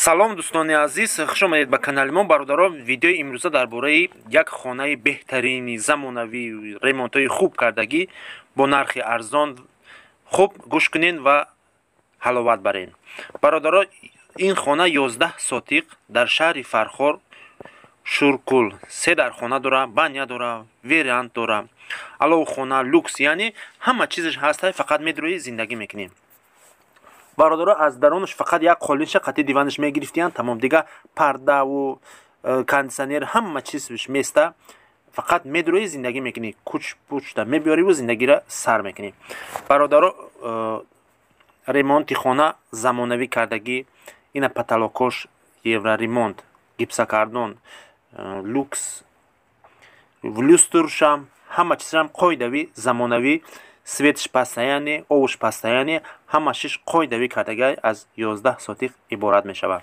Салом дӯстони азиз, хуш омадед ба канали мо. Бародарон, видеои имрӯза дар бораи як хонаи беҳтарини замонавӣ, ремонтҳои хуб кардагӣ бо нархи арзон. Хуб гӯш кунед ва ҳаловат баред. Бародарон, ин хона 11 сотиқ дар шаҳри Фархор, Шуркул, се дархона дора, баня дора, веранд дора, аловхона, люкс, яъне ҳама чизаш ҳаст, фақат медрои зиндагӣ мекунем. Бародаро, аз даронаш фақат як қолинша қати диванаш мегирифтиянд, тамом. Дига пардаву кондитсионер ҳама чизш места, фақат медрои зиндагӣ мекунӣ, куч пучта мебиёриву зиндагиро сар мекунӣ. Бародаро, ремонти хона замонавӣ кардагӣ, ина потолокош евроремонт, гипсокартон, люкс, люстршам, ҳама чизшам қоидавӣ замонавӣ, светш постоянный, овуш постоянный, ҳама чиз қоидавӣ кардагӣ, аз 11 сотиқ иборат мешавад.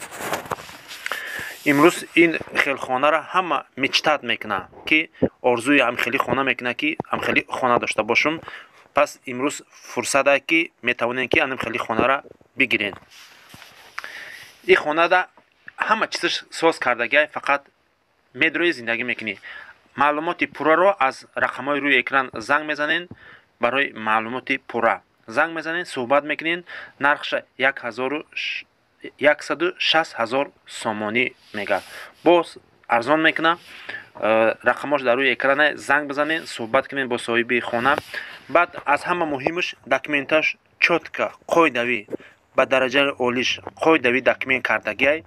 Имрӯз ин хелхонаро ҳама мечтать мекунад, ки орзуи ҳамхели хона мекунад, ки ҳамхели хона дошта бошум. Пас имрӯз фурсат ки метавонем, ки ҳамхели хонаро бигирем. Ин хонада ҳама чизаш соз кардагӣ, фақат медрои зиндагӣ мекунӣ. Маълумоти пурраро аз рақамҳои рӯи экран занг мезанед. Барои маълумоти пурра занг мезанед, суҳбат мекунед. Нархша 160 000 сомонӣ мега, боз арзон мекуна. Рақамош дар рӯи экрана, занг бизанед, суҳбат кунед бо соҳиби хона. Баъд аз ҳама муҳимаш, документаш чётко, қоидавӣ, ба дараҷаи олиш қоидавӣ документ кардагиай.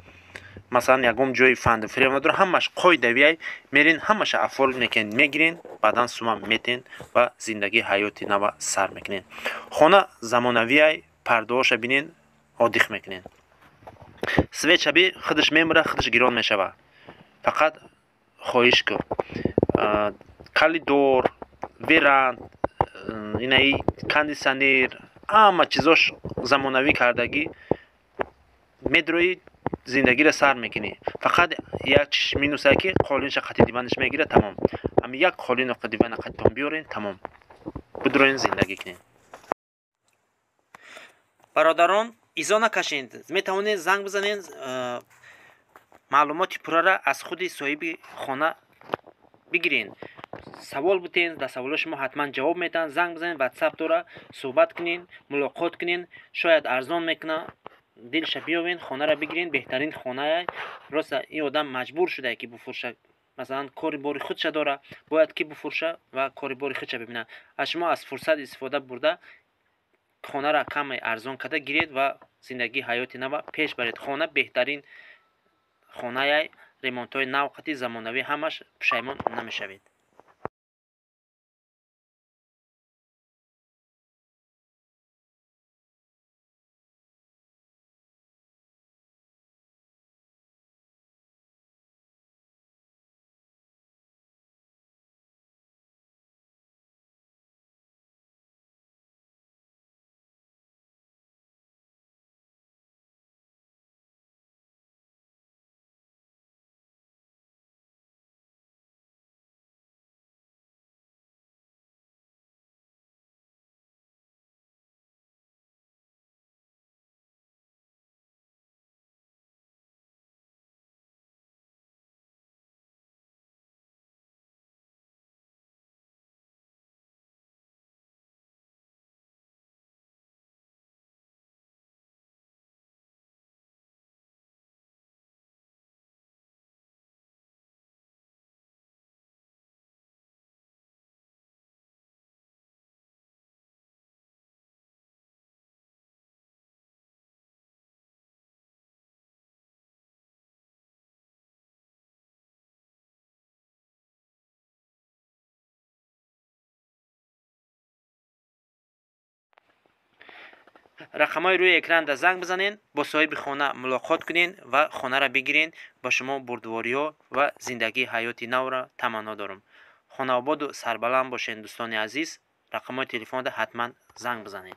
Масалан, ягон ҷои фанду фиреб надора, ҳамаш қоидавиай. Мерин, ҳамаша оформить мекунед, мегирен, баъдан сума метен ва зиндагии ҳаёти нава сар мекунед. Хона замонавиай, пардоҳоша бинен, отдых мекунед. Свет шаби худаш мемира, худаш гирон мешава, фақат хоҳиш кун. Коридор, веранд, инаи кондитсионер, ҳама чизош замонавӣ кардагӣ. Медрои, зиндагиро сар мекунӣ. Фақат як минусе, ки қолинша қати диванаш мегира, тамом. Ами як қолино дивана қатитон биёрен, тамом, бидроен, зиндагӣ кунед. Бародарон, изо накашед, метавонед занг бизанед, маълумоти пуррара аз худи соҳиби хона бигирен. Савол бутен, дар саволои шумо ҳатман ҷавоб медиҳанд. Занг бизанед, ватсап дора, суҳбат кунед, мулоқот кунед, шояд арзон мекунад. Дилша биёвен, хонаро бигирен. Беҳтарин хонае. Роста, ин одам маҷбур шудае, ки буфурӯша. Масалан, кори бори худша дора, бояд ки буфурӯша ва кори бори худша бибинад. Аз шумо аз фурсат истифода бурда, хонаро каме арзон карда гиред ва зиндагии ҳаёти нава пеш баред. Хона беҳтарин хонае, ремонтҳои нав қати замонавӣ ҳамаш, пушаймон намешавед. Рақамҳои рӯи экранда занг бизанед, бо соҳиби хона мулоқот кунед ва хонаро бигиред. Ба шумо бурдвориҳо ва зиндагии ҳаёти навро таманно дорам. Хонаободу сарбаланд бошед, дӯстони азиз. Рақамҳои телефонда ҳатман занг бизанед.